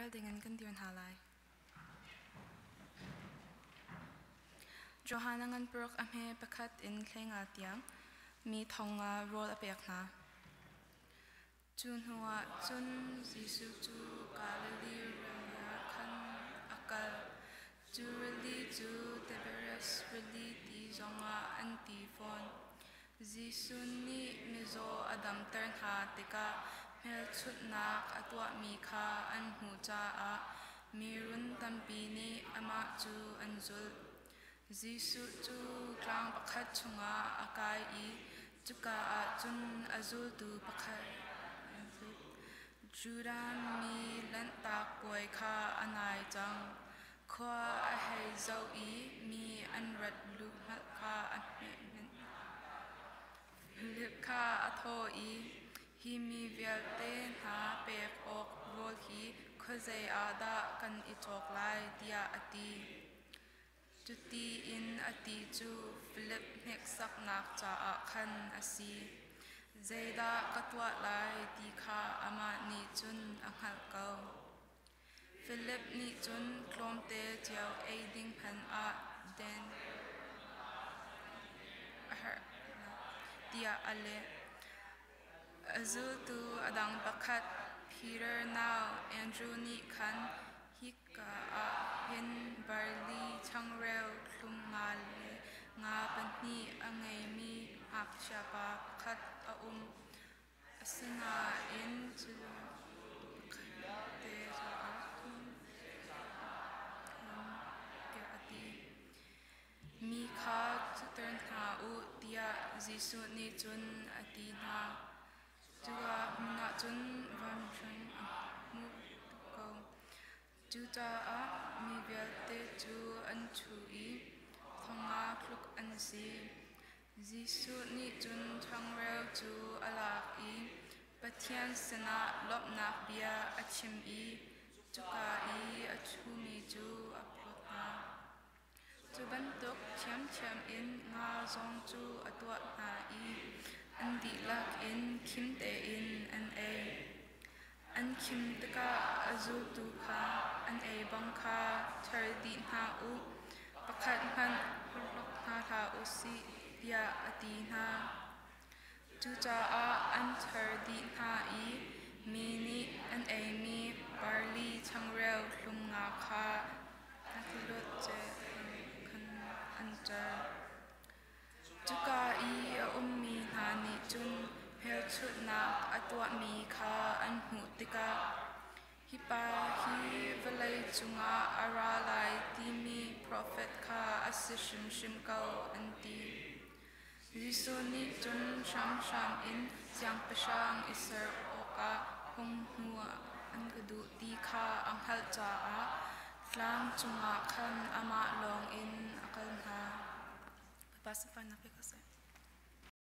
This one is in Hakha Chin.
Rel dingin kan dir hna lai. Johan a ngan paruk a hme pakhat in thlenga tiang mi thong nga rawl a pek hna. Cu hnuah cun Jesuh cu Galilee ram ah khan a kal. Cu rili cu Tiberias rili ti zongah an ti fawn. Jesuh nih mizaw a damter hna tikah hmelchunhnak a tuahmi kha an hmuh caah mi run tampi nih amah cu an zulh. Jesuh cu tlang pakhat chungah a kai i cuka ah cun a zultu pakhat Judah mi Lanhtak Puai kha a nai cang. Khua a hei zoh i mi an rat luh hngalh kha a hmeh. Philip kha a thawh i, Hi mi vialte hna pek awk rawl hi khuazei ah dah kan i cawk lai, tiah a ti. Cuti in a ti cu Filip hneksaknak caah khan a si. Zeidah ka tuah lai ti kha amah nih cun a hngalh ko. Filip nih cun tlawmte cio ei ding hmanh ah den a herh tiah a leh. A zultu a dang pakhat Peter nau Andrew nih khan hika ah hin barli changreu thlum nga le nga pahnih a ngeimi ngakchiapa pakhat a um. Asinain cu pakhatte caah cun tiah a ti. Mi kha cuter hna u tiah Jesuh nih cun a ti hna. Cuka hmun ah cun vancung a hmuh tuk ko. Cucaah mi vialte cu an ṭhu i thonga tluk an si. Jesuh nih cun changreu cu a lak i Pathian sinah lawmhnak bia a chim i cuka i a ṭhumi cu a phawt hna. Cu bantuk ṭhiamṭhiam in nga zong cu a tuah hna i an dihlak in khim tein an ei. An khim tikah a zultu kha an ei bang kha char dih hna u, pakhat hmanh hlawk hna hlah u sih, tiah a ti hna. Cucaah an char dih hna i mi nih an eimi barli changreu hlum nga kha khan an cer. Cuka i a ummi hna nih cun hmelchunhnak a tuahmi kha an hmuh tikah, Hi pa hi vawlei cungah a ra lai timi profet kha a si hrimhrim ko, an ti. Jesuh nih cun hramhram in siangpahrang i ser awkah hung hnu an ka duh ti kha a hngalh caah tlang cungah khan amah lawngin a kal hna. Bawipa sunparnak pe ko seh.